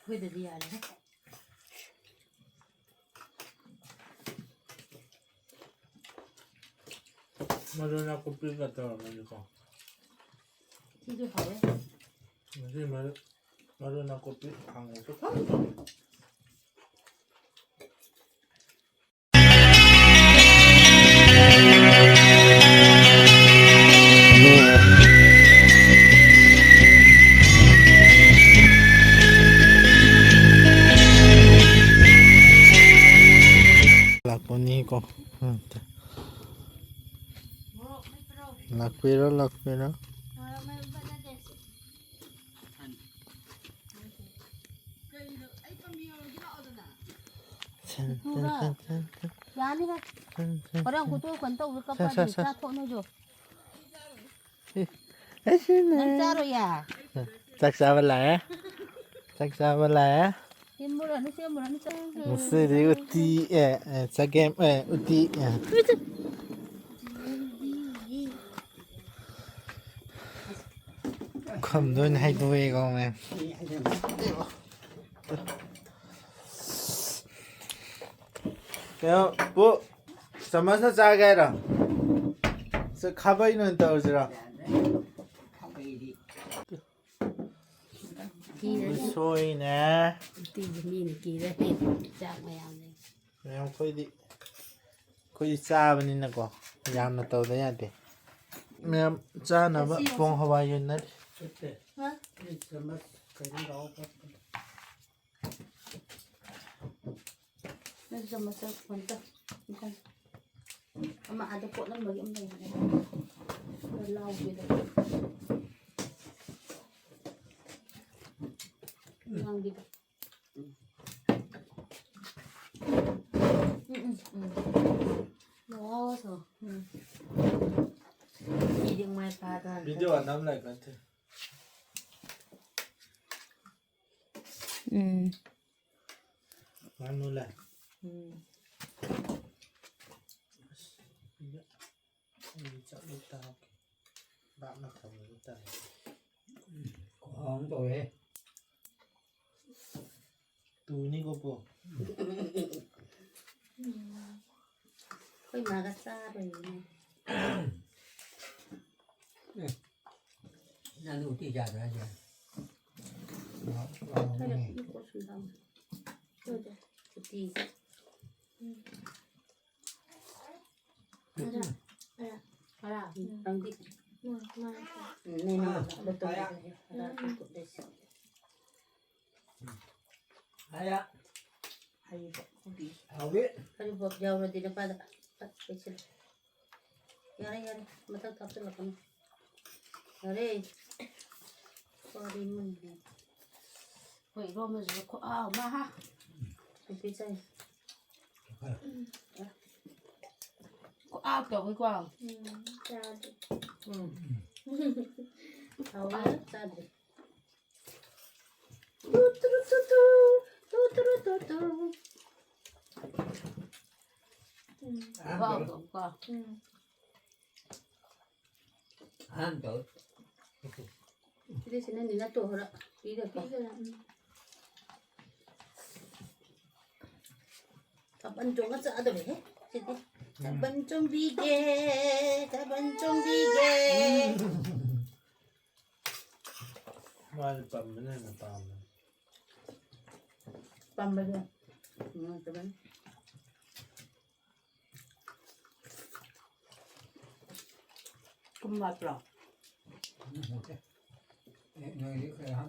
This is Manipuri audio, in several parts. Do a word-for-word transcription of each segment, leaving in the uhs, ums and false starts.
ꯑꯩꯈꯣꯏꯗꯗꯤ ꯌꯥꯔꯦ꯫ ꯃꯔꯣꯏ ꯅꯥꯀꯨꯞꯄꯤꯒ ꯇꯧꯔꯝꯃꯅꯤꯀꯣ꯫ ꯁꯤꯁꯨ ꯍꯥꯎꯋꯦ꯫ ꯉꯁꯤ ꯃꯔꯣꯏ, ꯃꯔꯣꯏ ꯅꯥꯀꯨꯞꯄꯤ ꯀꯥꯡꯉꯧꯁꯨ ꯐꯖꯅ ꯇꯧꯔꯦ꯫ ꯂꯥꯛꯄꯅꯤꯀꯣ꯫ ꯎꯝ꯫ ꯂꯥꯛꯄꯤꯔꯣ, ꯂꯥꯛꯄꯤꯔꯣ꯫ ꯁꯟ, ꯁꯟ, ꯁꯟ, ꯁꯟ, ꯁꯟ꯫ ꯌꯥꯅꯤꯍꯦ꯫ ꯁꯟ, ꯁꯟ, ꯍꯣꯔꯦꯟ ꯁꯟ꯫ ꯈꯨꯠꯇꯣ ꯀꯩꯅꯣ ꯇꯧꯕꯗ ꯁꯟ, ꯀꯞꯄꯗꯤ ꯁꯟ, ꯁꯟ꯫ ꯆꯥꯊꯣꯛ ꯅꯣꯏꯁꯨ꯫ ꯑꯦ, ꯑꯩꯁꯨꯅꯦ꯫ ꯅꯪ ꯆꯥꯔꯣꯏꯌꯦ? ꯆꯥꯛ ꯆꯥꯕ ꯂꯥꯛꯑꯦ꯫ ꯆꯥꯛ ꯆꯥꯕ ꯂꯥꯛꯑꯦ꯫ ꯁꯦꯝꯃꯨꯔꯅꯨ, ꯁꯦꯝꯃꯨꯔꯅꯨ, ꯆꯥ-, ꯉꯁꯤꯗꯤ ꯎꯇꯤ, ꯑꯦ, ꯑꯦ, ꯆꯒꯦꯝ, ꯑꯦ, ꯎꯇꯤ, ꯑꯦ꯫ ꯈꯝꯗ ꯑꯣꯏꯅ ꯍꯩꯗꯣꯛꯑꯦꯀꯣ, ꯃꯌꯥꯝ꯫ ꯀꯩꯅꯣ, ꯄꯨ, ꯆꯥꯃꯁꯅ ꯆꯥꯒꯦ ꯍꯥꯏꯔꯣ? ꯁꯦ, ꯈꯥꯕꯩꯅ ꯑꯣꯏꯅ ꯇꯧꯔꯁꯤꯔꯣ? ꯀꯤꯔꯅꯤ꯫ ꯎꯁꯣꯏꯅꯦ꯫ ꯎꯇꯤꯗꯤ ꯃꯤꯅ ꯀꯤꯔꯅꯤ꯫ ꯆꯥꯛ ꯃꯌꯥꯝ ꯂꯩ꯫ ꯃꯌꯥꯝ ꯑꯩꯈꯣꯏꯗꯤ, ꯑꯩꯈꯣꯏꯗꯤ ꯆꯥꯕꯅꯤꯅꯀꯣ, ꯌꯥꯝꯅ ꯇꯧꯗ ꯌꯥꯗꯦ꯫ ꯃꯌꯥꯝ ꯆꯥꯅꯕ ꯄꯣꯡ ꯍꯋꯥꯏ ꯌꯣꯟꯅꯔꯤ꯫ ꯍꯥ? ꯅꯪ ꯆꯥꯃꯁ ꯀꯩꯅꯣ ꯂꯥꯛꯑꯣ꯫ ꯅꯪꯁꯨ ꯆꯥꯃꯁ ꯆꯥꯎ, ꯐꯣꯟ ꯇꯧ꯫ ꯑꯃ ꯑꯥꯗ ꯀꯣꯠꯂꯝꯕꯒꯤ ꯑꯃ ꯂꯩꯕꯅꯦ꯫ ꯈꯔ ꯂꯥꯎꯕꯤꯗꯣ꯫ ꯂꯥꯡꯕꯤꯗꯣ꯫ ꯎꯝ, ꯎꯝ, ꯎꯝ꯫ ꯂꯥꯎꯑꯣ, ꯁꯣ꯫ ꯎꯝ꯫ ꯐꯤꯗꯤ ꯃꯥꯏ ꯐꯥꯗꯅ꯫ ꯚꯤꯗꯤꯑꯣ ꯅꯝ ꯂꯩ ꯀꯟꯊꯦ꯫ ꯎꯝ꯫ ꯉꯥꯅꯨ ꯂꯩ꯫ ꯎꯝ꯫ ꯑꯁ, ꯑꯩ ꯆꯠꯂꯨ ꯇꯥꯍꯧꯒꯦ꯫ ꯕꯥꯞꯅ ꯊꯝꯃꯨꯕ ꯇꯥꯏ꯫ ꯈꯨꯍꯥꯎ ꯑꯃ ꯇꯧꯔꯦꯍꯦ꯫ ꯇꯨꯅꯤꯀꯣ ꯄꯣ꯫ ꯑꯩꯈꯣꯏ ꯃꯥꯒ ꯆꯥꯔꯣꯏꯅꯦ꯫ ꯅꯪꯗꯤ ꯎꯇꯤ ꯆꯥꯗ꯭ꯔꯥ ꯍꯥꯏꯁꯦ? ꯈꯔ ꯃꯀꯨꯞ ꯁꯨꯝ ꯊꯝꯃꯨ꯫ ꯎꯇꯤ꯫ ꯈꯔ꯫ ꯅꯪꯗꯤ꯫ ꯎꯝ, ꯅꯪ ꯅꯪ ꯂꯧꯊꯣꯛ ꯈꯔ ꯀꯨꯞ ꯂꯩꯁꯤ꯫ ꯍꯥꯏꯌꯥ꯫ ꯍꯩꯕ ꯀꯣꯕꯤ꯫ ꯍꯥꯎꯋꯤ꯫ ꯍꯔꯤꯕꯣꯞ ꯌꯥꯎꯔꯗꯤ ꯅꯄꯥꯗ ꯐꯠ ꯄꯤꯁꯤꯜꯂꯨ꯫ ꯌꯥꯔꯦ, ꯌꯥꯔꯦ꯫ ꯃꯊꯛ ꯊꯥꯞꯆꯜꯂꯛꯀꯅꯨ꯫ ꯌꯥꯔꯦ꯫ ꯀꯔꯤꯅꯣꯅꯦ꯫ ꯑꯩꯈꯣꯏ ꯏꯔꯣꯝꯕꯁꯤꯁꯨ ꯈꯨꯍꯥꯎ ꯑꯃ ꯍꯥ꯫ ꯅꯨꯄꯤ ꯆꯪꯉꯤ꯫ ꯈꯨꯍꯥꯎ ꯇꯧꯋꯤꯀꯣ꯫ ꯎꯝ, ꯆꯥꯗ꯭ꯔꯤ꯫ ꯎꯝ꯫ ꯍꯥꯎꯕ ꯆꯥꯗ꯭ꯔꯤ꯫ ꯇꯨ ꯇꯨꯔꯨ ꯇꯨ ꯇꯨ, ꯇꯨ ꯇꯨꯔꯨ ꯇꯨ ꯇꯨ꯫ ꯎꯝ꯫ ꯑꯍꯥꯟꯕ ꯇꯧ-, ꯀꯣ꯫ ꯎꯝ꯫ ꯑꯍꯥꯟꯕ ꯇꯧ꯫ ꯁꯤꯗꯤ ꯁꯤꯅꯅꯤ ꯅꯠꯇꯣ ꯈꯔ ꯄꯤꯔꯒ꯫ ꯄꯤꯒꯅ, ꯎꯝ꯫ ꯊꯥꯕꯜ ꯆꯣꯡꯉ ꯆꯥꯗꯧꯔꯦꯍꯦ ꯁꯤꯗꯤ꯫ ꯊꯥꯕꯜ ꯆꯣꯡꯕꯤꯒꯦ, ꯊꯥꯕꯜ ꯆꯣꯡꯕꯤꯒꯦ꯫ ꯃꯥꯗꯤ ꯄꯝꯕꯅ ꯍꯦꯟꯅ ꯄꯥꯝꯕꯅꯤ꯫ ꯄꯥꯝꯕꯅꯦ꯫ ꯅꯨꯡꯉꯥꯏꯇꯕꯅꯤ꯫ ꯀꯨꯝ ꯋꯥꯠꯄ꯭ꯔꯣ? ꯎꯝ, ꯍꯧꯖꯤꯛ꯫ ꯑꯦ, ꯅꯣꯏꯗꯤ ꯀꯌꯥꯝ?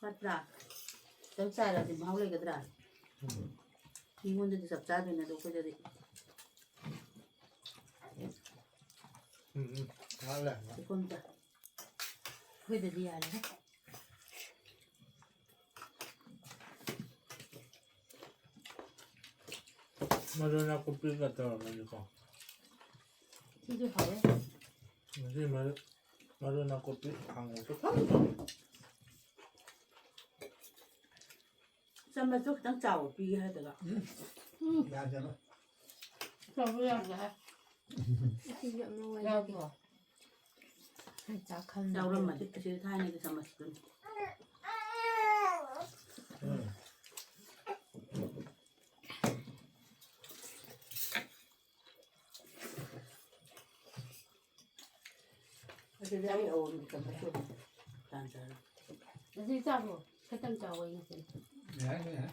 ꯋꯥꯠꯄ꯭ꯔꯥ? ꯈꯤꯇꯪ ꯆꯥꯏꯔꯗꯤ ꯃꯍꯥꯎ ꯂꯩꯒꯗ꯭ꯔꯥ? ꯃꯤꯉꯣꯟꯗꯗꯤ ꯆꯞ ꯆꯥꯗꯣꯏꯅꯦ ꯑꯗꯣ ꯑꯩꯈꯣꯏꯗꯗꯤ꯫ ꯎꯝ, ꯎꯝ꯫ ꯉꯥꯏꯍꯥꯛ ꯂꯩꯔꯒ꯫ ꯆꯦꯈꯣꯝꯗ꯫ ꯑꯩꯈꯣꯏꯗꯗꯤ ꯌꯥꯔꯦꯍꯦ꯫ ꯃꯔꯣꯏ ꯅꯥꯀꯨꯞꯄꯤꯒ ꯇꯧꯔꯝꯃꯗꯤꯀꯣ꯫ ꯁꯤꯁꯨ ꯍꯥꯎꯋꯦ꯫ ꯉꯁꯤ ꯃꯔꯨ, ꯃꯔꯨ ꯅꯥꯀꯨꯞꯄꯤ ꯀꯥꯡꯉꯧꯁꯨ ꯐꯖꯅ ꯇꯧꯔꯦ꯫ ꯆꯥꯃꯁꯇꯣ ꯈꯤꯇꯪ ꯆꯥꯎꯕ ꯄꯤꯒꯦ ꯍꯥꯏꯗꯒ꯫ ꯌꯥꯗꯕ꯫ ꯆꯥꯎꯕ ꯌꯥꯝꯗꯦ ꯍꯥꯏ꯫ ꯁꯤꯁꯨ ꯌꯥꯝ ꯅꯨꯡꯉꯥꯏ꯫ ꯌꯥꯎꯕ꯭ꯔꯣ? ꯑꯩ ꯆꯥꯛ ꯈꯟꯗꯦ꯫ ꯌꯥꯎꯔꯝꯃꯗꯤ ꯑꯁꯤꯗꯤ ꯊꯥꯏꯅꯒꯤ ꯆꯥꯃꯁꯇꯨꯅꯤ꯫ ꯎꯝ, ꯁꯤꯗ ꯑꯩ ꯑꯑꯣꯟꯕꯤ ꯀꯩꯅꯣ ꯇꯧꯕ ꯇꯥꯟ ꯆꯥꯔꯦ꯫ ꯑꯁꯤ ꯆꯥꯕ꯭ꯔꯣ? ꯈꯤꯇꯪ ꯆꯥꯎꯋꯦ ꯉꯁꯤ꯫ ꯌꯥꯏ, ꯌꯥꯏ꯫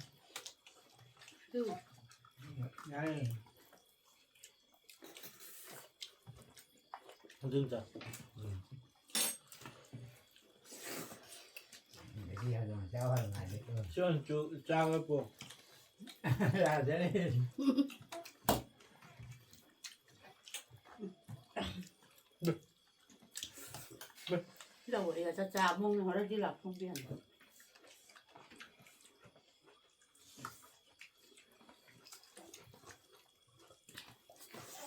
ꯇꯨ꯫ ꯌꯥꯏ꯫ ꯑꯗꯨꯝ ꯆꯥ꯫ ꯎꯝ꯫ ꯑꯗꯒꯤ ꯍꯧꯖꯤꯛ ꯆꯥꯎ ꯍꯥꯏꯕ ꯉꯥꯏꯗꯦ꯫ ꯁꯤ ꯑꯣꯏꯅ ꯆꯨ-, ꯆꯥꯕ ꯄꯣ꯫ ꯌꯥꯗꯦ꯫ ꯂꯧꯔꯦ, ꯆꯥꯛ ꯆꯥ ꯑꯃꯨꯛ ꯍꯣꯔꯦꯟꯗꯤ ꯂꯥꯛ ꯐꯣꯡꯕꯤꯔꯝꯃꯣ꯫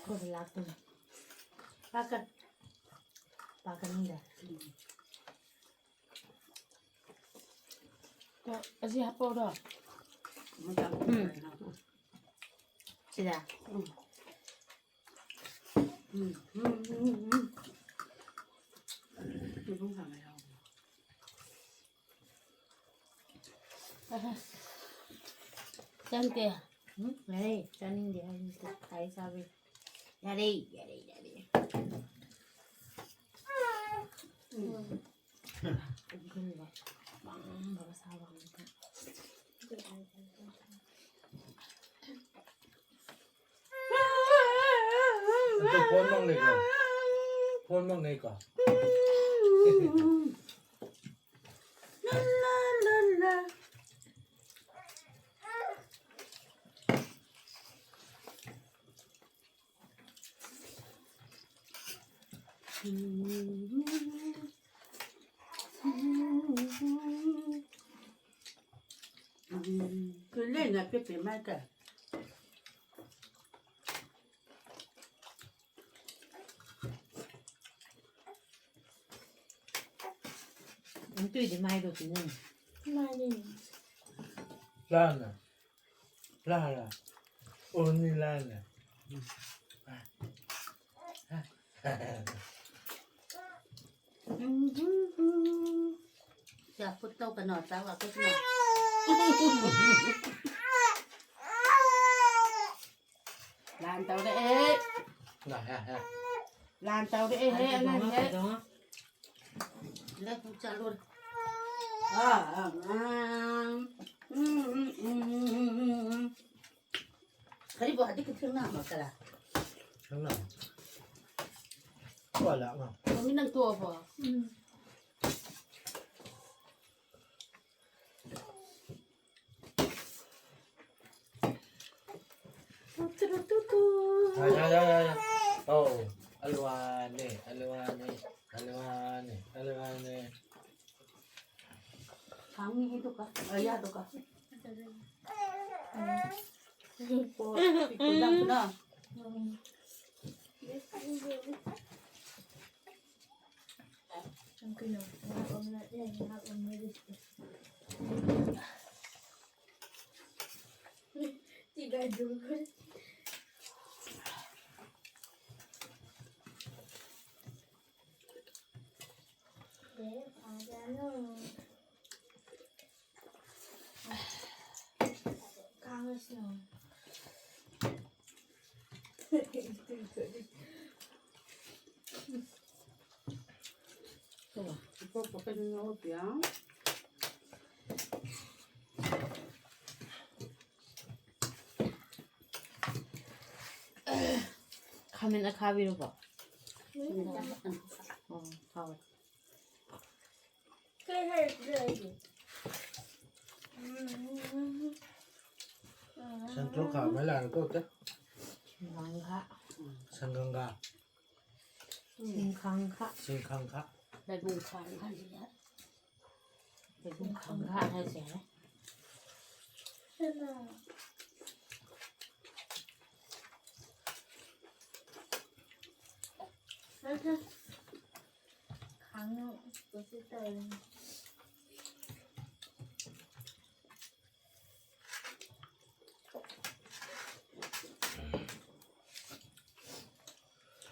ꯈꯣꯏ ꯂꯥꯛꯇꯅ꯫ ꯄꯥꯛꯀ-, ꯄꯥꯛꯀꯅꯤꯗ꯫ ꯑꯗꯣ ꯑꯁꯤ ꯍꯥꯞꯄꯛꯎꯔꯣ? ꯎꯝ꯫ ꯁꯤꯗ? ꯎꯝ꯫ ꯎꯝ, ꯎꯝ, ꯎꯝ, ꯎꯝ꯫ ꯏꯕꯨꯡ ꯈꯪꯉꯦ ꯌꯥꯎꯕꯅꯦ꯫ ꯑꯍ꯫ ꯆꯪꯗꯦ꯫ ꯎꯝ? ꯌꯥꯔꯦ, ꯆꯥꯅꯤꯡꯗꯦ ꯍꯥꯏꯕꯅꯤ꯫ ꯇꯥꯏ ꯆꯥꯕꯩ꯫ ꯌꯥꯔꯦ, ꯌꯥꯔꯦ, ꯌꯥꯔꯦ꯫ ꯎꯝ꯫ ꯎꯝ꯫ ꯀꯨꯝꯈꯜꯂꯦ꯫ ꯃꯪꯕꯒ ꯁꯥꯕ ꯑꯃꯨꯛꯀ꯫ ꯑꯗꯨ ꯐꯣꯟ ꯃꯪꯅꯩꯀꯣ? ꯐꯣꯟ ꯃꯪꯅꯩꯀꯣ? ꯎꯝ, ꯀꯨꯏꯔꯦꯅ ꯄꯦꯄꯦ ꯃꯥꯏ ꯀ꯫ ꯑꯟꯇꯨꯏꯗꯤ ꯃꯥꯏꯗꯣ ꯄꯤꯅꯤꯡꯉꯤ꯫ ꯃꯥꯅꯤꯅꯦ꯫ ꯂꯥꯛꯑꯅ꯫ ꯂꯥꯛꯑ, ꯂꯥꯛꯑ꯫ ꯑꯣ, ꯅꯤ ꯂꯥꯛꯑꯅ꯫ ꯎꯝ꯫ ꯆꯥ ꯐꯨꯠ ꯇꯧꯒꯅꯣ, ꯆꯥꯛ ꯂꯥꯛꯄꯁꯤꯅ꯫ ꯂꯥꯟ ꯇꯧꯔꯛꯑꯦ꯫ ꯂꯥ, ꯂꯥ, ꯂꯥ꯫ ꯂꯥꯟ ꯇꯧꯔꯛꯑꯦꯍꯦ, ꯑꯉꯥꯡꯁꯦ꯫ ꯆꯠꯂꯨꯔꯦ꯫ ꯑꯥ, ꯑꯥ, ꯑꯥ꯫ ꯎꯝ, ꯎꯝ, ꯎꯝ, ꯎꯝ, ꯎꯝ, ꯎꯝ꯫ ꯀꯔꯤꯕꯨ ꯍꯧꯖꯤꯛꯀꯤ ꯊꯦꯡꯅ ꯑꯃ ꯀꯔꯥ? ꯊꯦꯡꯅ꯫ ꯀꯣꯜꯂ ꯑꯃ꯫ ꯃꯃꯤ ꯅꯪ ꯇꯣꯛꯑꯕꯣ? ꯎꯝ꯫ ꯇꯨ, ꯇꯨ, ꯇꯨ, ꯇꯨ꯫ ꯌꯥ, ꯌꯥ, ꯌꯥ, ꯌꯥ, ꯌꯥ꯫ ꯑꯧ, ꯑꯂꯨꯋꯥꯅꯦ, ꯑꯂꯨꯋꯥꯅꯦ, ꯑꯂꯨꯋꯥꯅꯦ, ꯑꯂꯨꯋꯥꯅꯦ꯫ ꯈꯥꯡꯉꯤ ꯍꯦ ꯗꯨꯀꯥ, ꯑ, ꯌꯥ ꯗꯨꯀꯥ꯫ ꯎꯝ꯫ ꯀꯣ, ꯄꯤꯛꯄ ꯌꯥꯝ ꯊꯨꯅ꯫ ꯎꯝ꯫ ꯌꯥꯝ ꯀꯨꯏꯅ ꯉꯥꯏꯍꯥꯛ ꯑꯃꯅ ꯂꯩ, ꯉꯥꯏꯍꯥꯛ ꯑꯃꯅ ꯂꯩ꯫ ꯇꯤꯒꯥꯏꯗꯨ꯫ ꯀꯥꯡꯉꯁꯤꯅ꯫ ꯏꯄꯣꯛ ꯄꯣꯛꯄ ꯅꯨꯃꯤꯠ ꯉꯧꯔꯛꯄ ꯌꯥꯎ꯫ ꯈꯥꯃꯦꯟ ꯑꯈꯥꯕꯤꯔꯣꯀꯣ? ꯎꯝ꯫ ꯑꯣ, ꯍꯥꯎꯋꯦ꯫ ꯀꯩ ꯍꯥꯏꯔꯛꯀꯦ ꯑꯩꯗꯤ? ꯎꯝ꯫ ꯁꯦꯟꯇ꯭ꯔꯣ ꯈꯥ ꯃꯩ ꯂꯥꯛꯑꯦ ꯀꯣ, ꯑꯝꯇ꯫ ꯁꯪꯒꯥꯡꯈꯥ꯫ ꯁꯪꯒꯪꯒꯥ꯫ ꯁꯤꯡꯈꯥꯡꯈꯥ꯫ ꯁꯤꯡꯈꯥꯡꯈꯥ꯫ ꯂꯩꯕꯨꯡ ꯈꯥꯡ ꯍꯥꯏꯁꯤꯅ꯫ ꯂꯩꯕꯨꯡ ꯈꯥꯡꯈꯥ ꯍꯥꯏꯁꯦ꯫ ꯈꯥꯡꯅ ꯀꯣꯏꯆꯠ ꯇꯧꯔꯤꯅꯤ꯫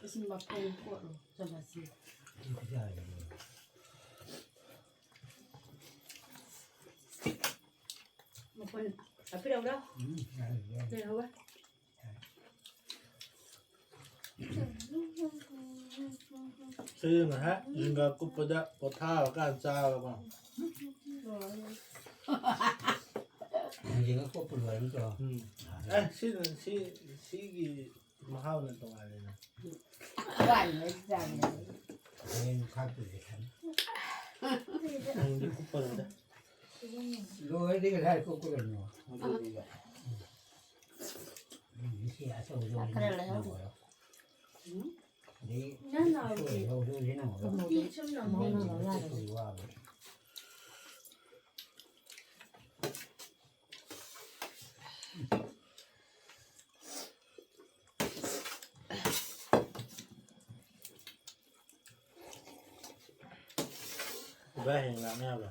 ꯏꯁꯤꯡ ꯃꯈꯣꯡ ꯀꯣꯠꯂꯣ, ꯆꯃꯁꯁꯤ꯫ ꯃꯈꯣꯟ ꯍꯥꯞꯄꯤꯔꯛꯎꯔꯥ? ꯎꯝ, ꯌꯥꯔꯦ, ꯌꯥꯔꯦ꯫ ꯂꯩꯍꯧꯋꯦ꯫ ꯁꯤ ꯉꯁꯥꯏ ꯖꯤꯡꯒ ꯀꯨꯞꯄꯗ ꯄꯣꯊꯥꯔꯀꯥꯟ ꯆꯥꯔꯕ꯫ ꯖꯤꯡꯒ ꯀꯨꯞꯄ ꯂꯣꯏꯔ ꯅꯠꯇ꯭ꯔꯣ? ꯎꯝ꯫ ꯑꯦ, ꯁꯤꯅ, ꯁꯤ, ꯁꯤꯒꯤ ꯃꯍꯥꯎꯅ ꯇꯣꯉꯥꯜꯂꯦꯅ꯫ ꯍꯌꯦꯡ ꯈꯥꯛꯇꯣꯏꯁꯦ ꯈꯪꯉꯤ꯫ ꯍꯌꯦꯡꯗꯤ ꯀꯨꯞꯄꯔꯣꯏꯗ꯫ ꯂꯣꯏꯔꯗꯤ ꯀꯗꯥꯏ ꯀꯨꯞꯀꯗꯣꯏꯅꯣ? ꯑꯗꯨꯗꯤ ꯎꯝ, ꯁꯤ ꯑꯆꯧꯕꯗꯣ ꯈꯔ ꯂꯩꯍꯧꯔꯤ꯫ ꯂꯧꯔꯣ꯫ ꯎꯝ꯫ ꯑꯗꯩ ꯅꯪ ꯂꯧꯔꯣ꯫ ꯁꯣꯏ ꯂꯧꯗꯣꯏꯁꯤꯅ ꯑꯃꯨꯛ ꯎꯇꯤ ꯁꯨꯝ ꯂꯧꯅꯩ꯫ ꯃꯣꯏꯅ ꯂꯧ ꯌꯥꯔꯦ꯫ ꯁꯣꯏ ꯋꯥꯕ꯫ ꯏꯕꯥꯏ ꯍꯌꯦꯡ ꯂꯥꯛꯅꯤ ꯍꯥꯏꯕ꯭ꯔꯣ?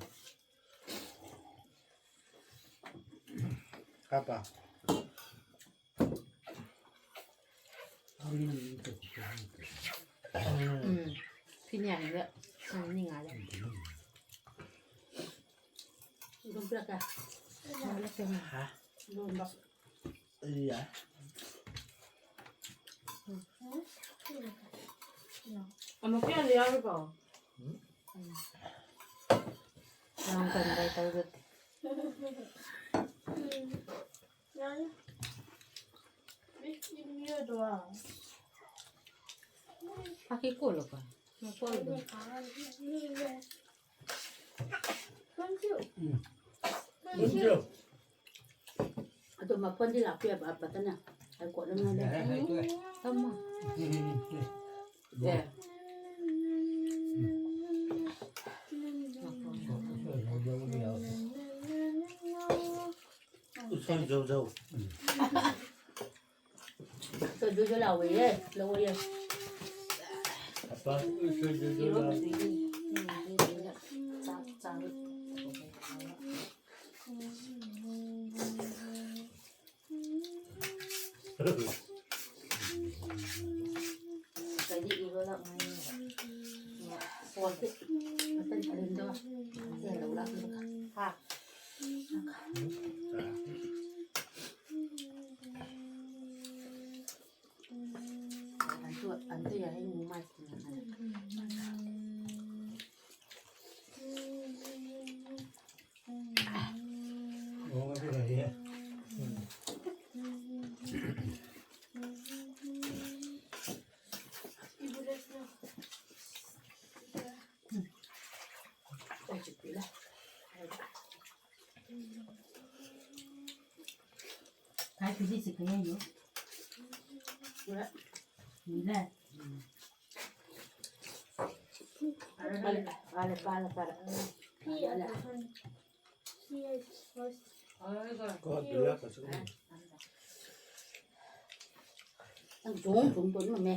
ꯀꯥꯞꯄ? ꯎꯝ꯫ ꯐꯤꯅꯦꯛꯅ ꯁꯥꯡꯅꯤꯡꯉꯥꯏꯗ꯫ ꯑꯗꯨꯝ ꯄꯤꯔꯛꯀꯦ꯫ ꯍꯥ? ꯂꯣꯟꯕ꯫ ꯑꯩꯗꯤ ꯌꯥꯏ꯫ ꯑꯃꯨꯛꯀ ꯍꯦꯟꯅ ꯌꯥꯎꯔꯤꯕꯣ? ꯎꯝ꯫ ꯌꯥꯝ ꯀꯟꯕ ꯇꯧꯗꯦ꯫ ꯌꯥꯏ꯫ ꯃꯤ, ꯃꯤ ꯑꯗꯨ ꯑꯀꯤ ꯀꯣꯜꯂꯣ ꯀ꯫ ꯀꯣꯜꯂꯣ꯫ ꯎꯝ꯫ ꯑꯗꯣ ꯃꯐꯣꯟꯗꯤ ꯂꯥꯛꯄꯤꯔꯕ ꯕꯇꯅ? ꯑꯩ ꯀꯣꯠꯂꯝ ꯉꯥꯏ ꯂꯩ꯫ ꯌꯥꯔꯦ, ꯍꯩꯇꯣꯛꯑꯦ꯫ ꯇꯝꯃꯣ꯫ ꯎꯝ, ꯎꯝ, ꯎꯝ, ꯎꯝ꯫ ꯗꯦ꯫ ꯎꯝ꯫ ꯎꯁꯣꯏ ꯖꯧ ꯖꯧ꯫ ꯎꯁꯣꯏ ꯖꯧ ꯖꯧ ꯂꯥꯎꯋꯦꯌꯦ, ꯂꯧꯋꯦꯌꯦ꯫ ꯑꯄꯥ, ꯎꯁꯣꯏ ꯖꯧ ꯖꯧ ꯂꯥꯎꯋꯦ꯫ ꯆꯥꯛ ꯆꯥꯕ꯫ ꯀꯩꯗꯤ ꯏꯔꯣ ꯂꯥꯛ ꯃꯥꯏꯅꯦ꯫ ꯐꯣꯟꯁꯦ ꯃꯇꯟ ꯈꯔꯤꯗꯣ ꯁꯦ ꯂꯧ ꯂꯥꯛ꯫ ꯍꯥ꯫ ꯑꯗꯨ, ꯑꯗꯨ ꯌꯥꯏ, ꯃꯥꯏ꯫ ꯀꯥꯏ ꯐꯤꯖꯤꯁꯤ ꯈꯌꯥꯏꯌꯨ꯫ ꯏꯔꯦ꯫ ꯄꯥꯜꯂꯦ, ꯄꯥꯜꯂꯦ, ꯄꯥꯜꯂꯦ꯫ ꯀꯣ ꯕꯤꯂꯥ ꯀꯁꯨ꯫ ꯅꯪ ꯆꯣꯡ ꯆꯣꯡ ꯇꯣꯟ ꯃꯃꯦ꯫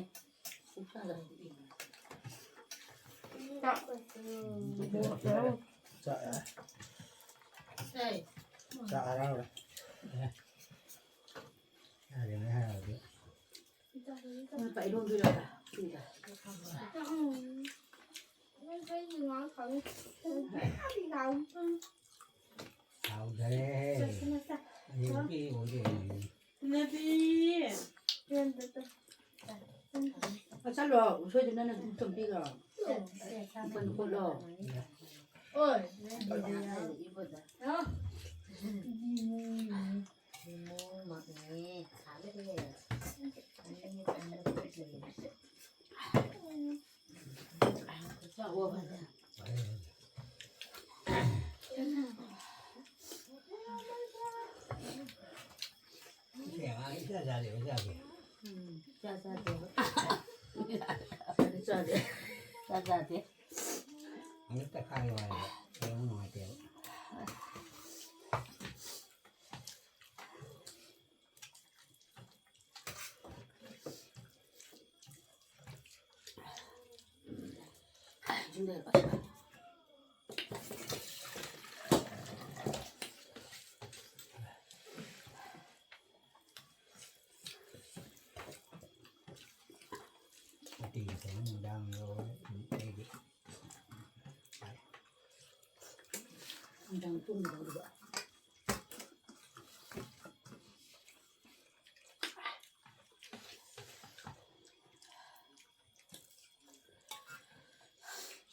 ꯆꯥꯛ꯫ ꯆꯥꯛ꯫ ꯆꯥꯛ ꯍꯔꯥꯎꯔꯦ꯫ ꯍꯥꯏꯔꯦꯅꯦ ꯍꯥꯏꯔꯗꯤ꯫ ꯅꯣꯏ ꯄꯥ ꯏꯔꯣꯟꯗꯣꯏꯔꯕ? ꯁꯤꯗ꯫ ꯍꯥꯎꯗ꯭ꯔꯦ꯫ ꯑꯌꯨꯛꯀꯤ ꯑꯣꯏꯔꯦ꯫ ꯅꯕꯤ꯫ ꯆꯠꯂꯣ, ꯎꯁꯣꯏꯗꯨ ꯅꯪꯅ ꯑꯗꯨꯝ ꯆꯣꯝꯕꯤꯈ꯭ꯔꯣ꯫ ꯏꯪꯈꯣꯜꯗ ꯈꯣꯠꯂꯣ꯫ ꯍꯣꯏ꯫ ꯏꯃꯨꯡꯃꯛꯅꯦ꯫ ꯎꯝ, ꯆꯥ ꯆꯥꯗꯦꯕ꯫ ꯆꯥꯗꯦ꯫ ꯆꯥ ꯆꯥꯗꯦ꯫ ꯑꯃꯨꯛꯇ ꯈꯥꯏꯌꯣ ꯍꯥꯏꯕ꯫ ꯌꯦꯡꯉꯨ ꯅꯨꯡꯉꯥꯏꯇꯦꯕ꯫ ꯎꯇꯤ ꯊꯣꯡ ꯏꯟꯖꯥꯡ ꯂꯧꯔꯦ ꯑꯩꯗꯤ꯫ ꯏꯟꯖꯥꯡ ꯊꯣꯡꯒꯗꯧꯔꯤꯕ꯫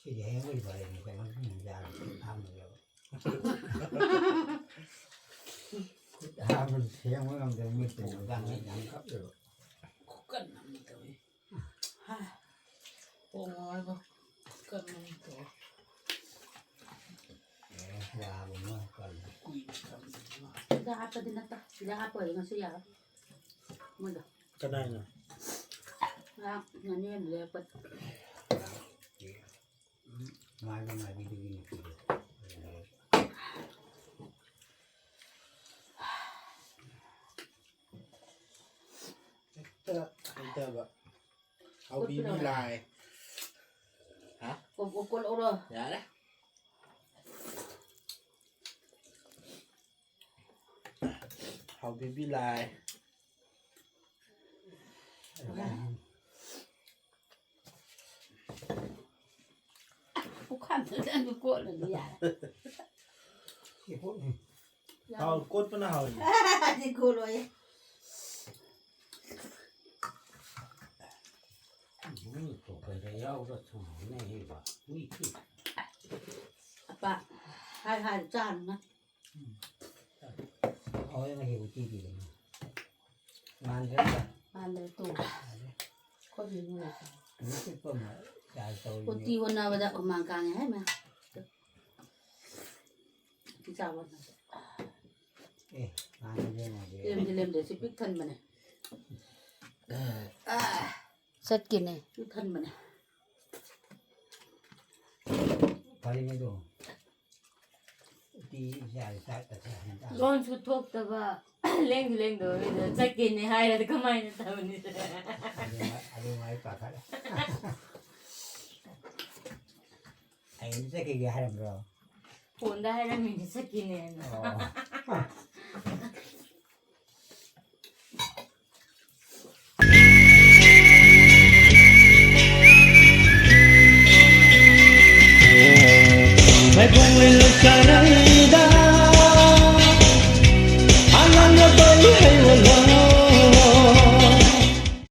ꯁꯤꯗꯤ ꯍꯌꯦꯡꯕꯨꯗꯤ ꯐꯔꯦꯅꯦ, ꯀꯩꯅꯣ ꯁꯨꯝ ꯌꯥꯔꯦ, ꯈꯨꯠ ꯍꯥꯝꯕꯗ ꯁꯦꯝꯕ ꯉꯝꯗꯕ ꯃꯤꯠꯇꯨ ꯌꯥꯝ ꯀꯞꯄꯦꯕ꯫ ꯈꯨꯀꯟ ꯑꯃ ꯇꯧꯏ꯫ ꯍꯥ꯫ ꯄꯣꯡꯉꯣ ꯍꯥꯏꯕ ꯈꯨꯀꯟ ꯑꯃ ꯇꯧꯏ꯫ ꯑꯦ, ꯌꯥꯕ ꯑꯃ ꯀꯜꯂꯦ꯫ ꯁꯤꯗ ꯍꯥꯞꯄꯗꯤ ꯅꯠꯇ, ꯁꯤꯗ ꯍꯥꯞꯄꯗꯤ ꯉꯁꯤ ꯌꯥꯔꯣꯏ꯫ ꯃꯣꯏꯗꯣ꯫ ꯀꯅꯥꯅꯣ? ꯉꯔꯥꯡ ꯉꯥꯅꯦꯝ ꯂꯩꯔꯛꯄꯗ꯫ ꯉꯥꯏꯕ ꯉꯥꯏꯕꯤꯗꯨꯒꯤ ꯅꯨꯄꯤꯗꯣ꯫ ꯍꯦꯛꯇ ꯍꯩꯊꯕ꯫ ꯍꯥꯎꯕꯤꯕꯤ ꯂꯥꯏ꯫ ꯍꯥ? ꯀꯣ-, ꯀꯣ-, ꯀꯣꯠꯂꯛꯎꯔꯣ? ꯌꯥꯔꯦ꯫ ꯍꯥꯎꯕꯤꯕꯤ ꯂꯥꯏ꯫ ꯄꯨꯈꯝꯗꯨꯗ ꯑꯗꯨꯝ ꯀꯣꯠꯂꯗꯤ ꯌꯥꯔꯦ꯫ ꯁꯤ ꯀꯣꯠꯅꯤ꯫ ꯌꯥꯝ ꯍꯥꯎ, ꯀꯣꯠꯄꯅ ꯍꯥꯎꯏ꯫ ꯑꯗꯤ ꯀꯣꯠꯂꯣꯏꯌꯦ꯫ ꯃꯤ ꯇꯣꯛꯈ꯭ꯔꯦ ꯌꯥꯎꯔ ꯊꯝꯃꯝꯃꯦ ꯍꯦꯕ꯫ ꯃꯤ ꯊꯤ꯫ ꯑꯄꯥ, ꯍꯥꯏ ꯍꯥꯏ ꯆꯥꯔꯨꯅ꯫ ꯍꯣꯏ, ꯉꯁꯤ ꯎꯇꯤ ꯄꯤꯕꯅꯤ꯫ ꯃꯥꯟꯗ꯭ꯔꯦ꯫ ꯃꯥꯟꯗ꯭ꯔꯦ, ꯇꯣꯛꯑꯦ꯫ ꯑꯩꯈꯣꯏ ꯃꯤꯅ ꯂꯩꯇꯦ꯫ ꯅꯨꯡꯁꯤꯠꯄ ꯑꯃ ꯆꯥꯏ ꯇꯧꯔꯤꯅꯦ꯫ ꯎꯇꯤ ꯍꯣꯠꯅꯕꯗ ꯍꯨꯃꯥꯡ ꯀꯥꯡꯉꯦ ꯍꯥꯏ ꯃꯌꯥꯝ꯫ ꯎꯇꯤ ꯆꯥꯕ ꯍꯣꯠꯅꯕꯗ꯫ ꯑꯦ, ꯃꯥꯟꯗ꯭ꯔꯦ, ꯃꯥꯟꯗ꯭ꯔꯦ꯫ ꯂꯦꯝꯗꯤ ꯂꯦꯝꯗꯦ, ꯁꯤ ꯄꯤꯛ ꯊꯟꯕꯅꯦ꯫ ꯆꯠꯀꯦꯅꯦ꯫ ꯄꯤꯛ ꯊꯟꯕꯅꯦ꯫ ꯐꯔꯦꯅꯦ ꯑꯗꯣ꯫ ꯎꯇꯤ ꯏꯆꯥ ꯆꯥꯛꯀꯁꯦ ꯍꯟꯇꯥ꯫ ꯂꯣꯟꯁꯨ ꯊꯣꯛꯇꯕ, ꯂꯦꯡꯁꯨ ꯂꯦꯡꯗꯕ ꯃꯤꯗ ꯆꯠꯀꯦꯅꯦ ꯍꯥꯏꯔꯗꯤ ꯀꯃꯥꯏꯅ ꯇꯧꯅꯤ? ꯑꯗꯨꯃꯥꯏ-, ꯑꯗꯨꯃꯥꯏ ꯄꯥꯈꯠꯂꯦ꯫ ꯑꯩꯅ ꯆꯠꯈꯤꯒꯦ ꯍꯥꯏꯔꯝꯕ꯭ꯔꯣ? ꯐꯣꯟꯗ ꯍꯥꯏꯔꯝꯃꯤꯅꯦ ꯆꯠꯀꯦꯅꯦꯅ꯫ ꯑꯣ꯫ ꯃꯥꯏꯕꯣꯡ ꯂꯣꯏ ꯂꯣꯏ ꯆꯥꯔꯝꯗ